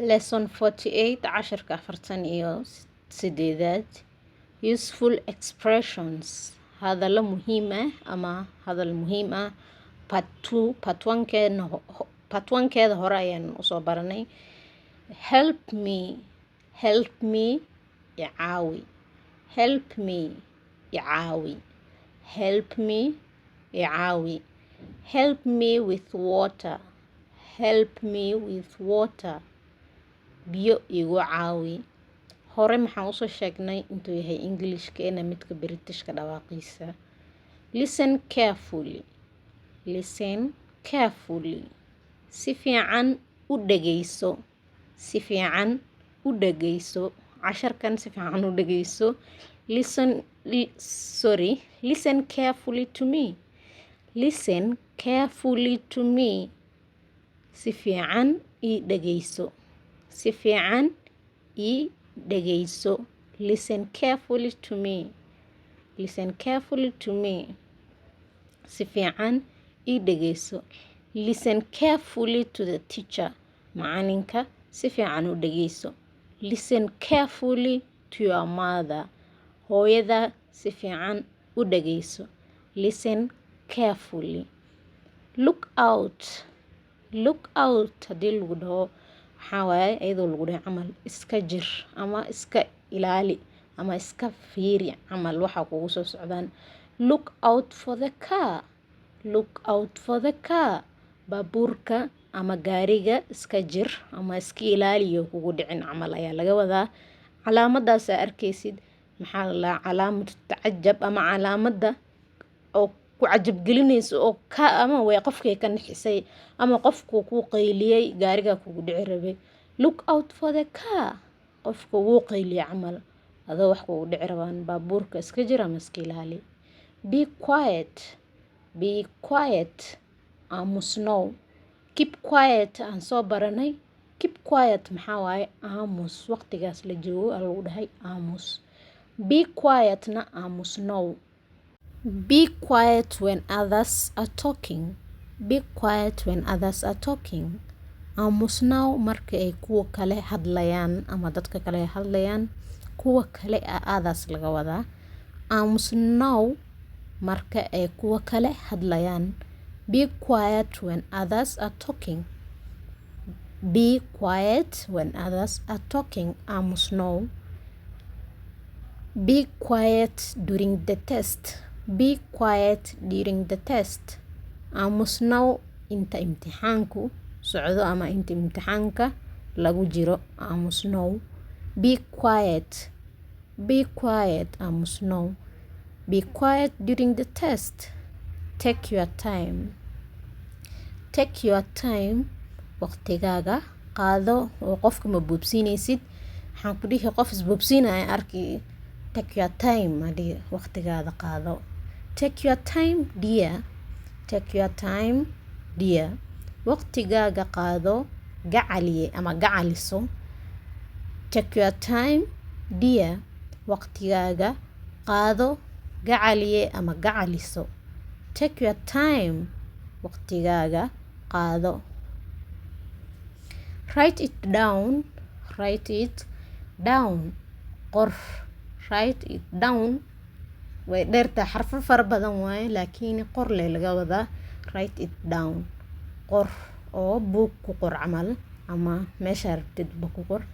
Lesson 48, casharka 48aad. Useful expressions, hadallo muhiim ah ama hadal muhiim ah. Part 2, part 1 keena, part 1 keeda hore ayaan usoo baranay. Help me, help me, icaawi. Help me, icaawi. Help me, icaawi. Help me with water. Help me with water, biyo igu caawi. Hore maxaan usoo sheegnay intuu yahay Englishkeena midka Britishka dhawaaqiisa. Listen carefully. Listen carefully, si fiican u dhageyso. Si fiican u dhageyso casharkan, si fiican u dhageyso. Listen, sorry, listen carefully to me. Listen carefully to me, si fiican ii dhageyso. Si fiican ii dhageyso. Listen carefully to me. Listen carefully to me, si fiican ii dhageyso. Listen carefully to the teacher, macalinka si fiican u dhageyso. Listen carefully to your mother, hooyada si fiican u dhageyso. Listen carefully. Look out. Look out haddii lagu dhaho, waxaa waaye iyadoo lagu dhahay camal iska jir ama iska ilaali ama iska fiiri camal waxa kugu soo socdaan. Look out for the car. Look out for the car, baabuurka ama gaariga iska jir ama iska ilaaliyo kugu dhicin camal ayaa laga wadaa. Calaamadaas aa arkaysid maxaa la dhahaa? Calaamad tacajab ama calaamada oo ku cajab gelinayso oo ka ama way qofkay ka nixisay ama qofku kuu qayliyey, gaariga kugu dhici rabay. Look out for the car, qofka wuu qayliyey camal adoo wax kugu dhici rabaan, baabuurka iska jir ama iska ilaali. Be quiet. Be quiet, aamusnow. Keep quiet aan soo baranay. Keep quiet maxaa waaye? Aamus. Waqtigaas la joogo aa lagu dhahay aamus. Be quiet na aamusnow. Be quiet when others are talking. Be quiet when others are talking, aamusnow marka ay kuwa kale hadlayaan ama dadka kale hadlayaan. Kuwa kale a others laga wadaa. Aamusnow marka ay kuwa kale hadlayaan. Be quiet when others are talking. Be quiet when others are talking, aamusnow. Be quiet during the test. Be quiet during the test, aamusnow inta imtixaanku socdo ama inta imtixaanka lagu jiro aamusnow. Be quiet. Be quiet, aamusnow. Be quiet during the test. Take your time. Take your time, waqtigaaga qaado oo qofka ma boobsiinaysid. Waxaan ku dhihi qof isboobsiinaya arki. Take your time adhi, waqtigaada qaado. Take your time, dear. Take your time, dear, waqtigaaga qaado gacaliye ama gacaliso. Take your time, dear, waqtigaaga qaado gacaliye ama gacaliso. Take your time, waqtigaaga qaado. Write it down. Write it down, qor. Write it down way dheertahay, xarfo fara badan waaye, laakiin qor lee laga wadaa. Write it down, qor oo buug ku qor camal ama meesha rabtidba ku qor.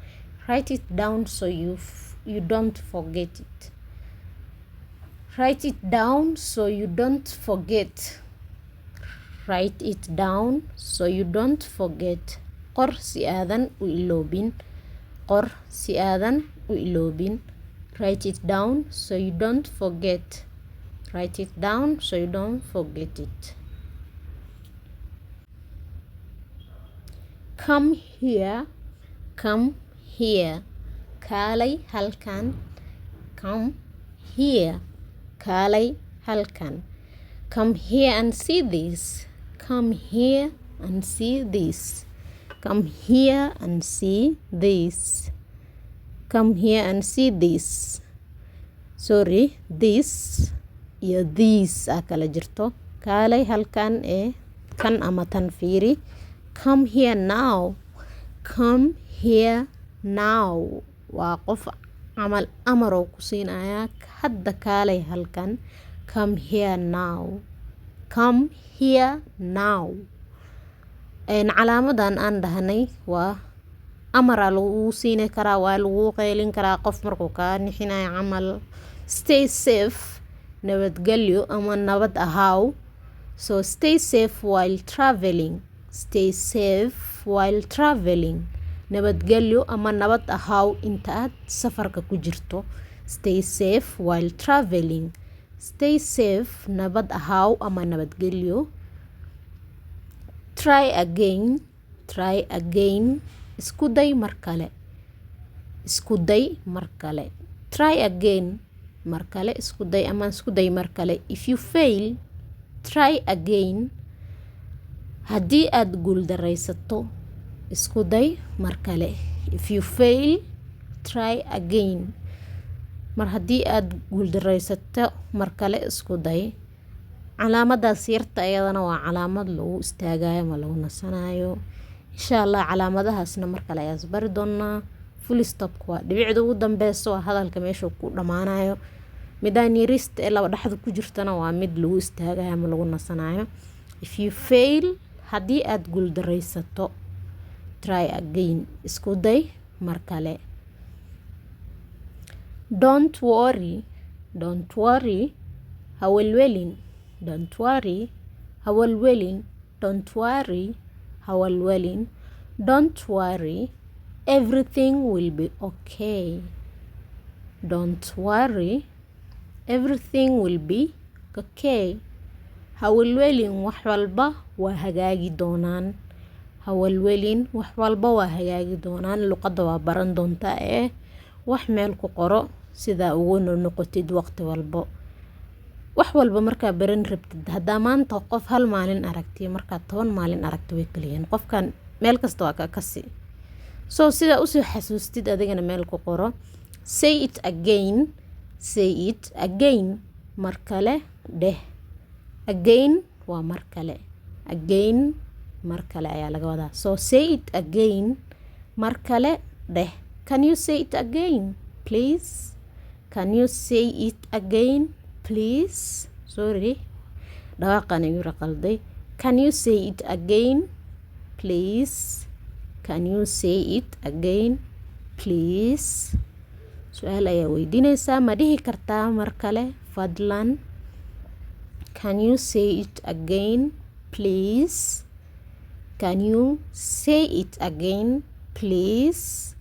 Write it down so you don't forget it. Write it down so you don't forget. Write it down so you don't forget, qor si aadan u iloobin. Qor si aadan u iloobin. Write it down so you don't forget. Write it down so you don't forget it. Come here. Come here, kaalay halkan. Come here, kaalay halkan. Come here and see this. Come here and see this. Come here and see this. Come here and see this. Sorry, this iyo these aa kala jirto. Kaalay halkan ee kan ama tan fiiri. Come here now. Come here now waa qof camal amar oo ku siinayaa, hadda kaalay halkan. Come here now, come here now. Calaamadan aan dhahnay waa amaraa lagu siini karaa, waa lagu qeylin karaa qof markuu kaa nixinayo camal. Stay safe, nabadgelyo ama nabad ahaaw. So stay safe while traveling, stay safe while traveling, nabadgelyo ama nabad ahaaw inta aad safarka ku jirto. Stay safe while traveling, stay safe, nabad ahaaw ama nabadgelyo. Try again, try again, isku day mar kale, isku day mar kale. Try again, mar kale isku day ama isku day mar kale. If you fail, try again, haddii aad guuldareysato, isku day mar kale. If you fail, try again, mar haddii aad guuldareysato, mar kale isku day. Calaamadaas yarta iyadana waa calaamad lagu istaagayo ama lagu nasanayo. Insha Allah calaamadahaasna mar kale ayaan isbari doonaa. Full stopka waa dhibicda ugu dambeyso, waa hadalka meesha ku dhamaanayo. Midaan yarista ee laba dhexda ku jirtana waa mid lagu istaagayo ama lagu nasanayo. If you fail, haddii aad guuldareysato, try again, isku day mar kale. Don't worry, don't worry, ha welwelin. Don't worry, ha welwelin. Don't worry, ha welwelin. Don't worry, everything will be okay. Don't worry, everything will be okay. Ha welwelin, wax walba waa hagaagi doonaan. Ha welwelin, wax walba waa hagaagi doonaan. Luqadda waa baran doontaa ee wax meel ku qoro sidaa ugu noqotid waqti walbo. Wax walba markaa baran rabtid, haddaa maanta qof hal maalin aragtiyo, markaa 10 maalin aragti, way kala yihiin. Qofkan meel kasta waa ka kasi. So sidaa usoo xasuustid, adigana meel ku qoro. Say it again, say it again, mar kale dheh. Again waa mar kale, again mar kale ayaa laga wadaa. So say it again, mar kale dheh. Can you say it again, please? Can you say it again, please? Sorry, dhawaaqan igu qalday. Can you say it again, please? Can you say it again, please? Su-aal ayaa weydiinaysaa, ma dhihi kartaa mar kale fadlan? Can you say it again, please? Can you say it again, please?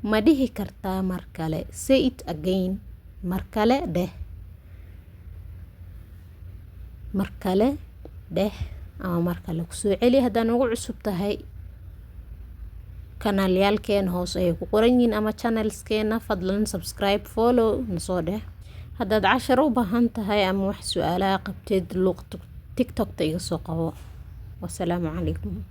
Ma dhihi kartaa mar kale? Say it again, mar kale dheh, mar kale dheh ama mar kale kusoo celi. Haddaa nagu cusub tahay, kanaalyaalkeena hoos ayay ku qoran yihiin ama channelskeena. Fadlan subscribe, follow nasoo dheh. Haddaad cashar u baahan tahay ama wax su-aalaha qabteed, luuq TikTokta iga soo qabo. Wasalaamu calaykum.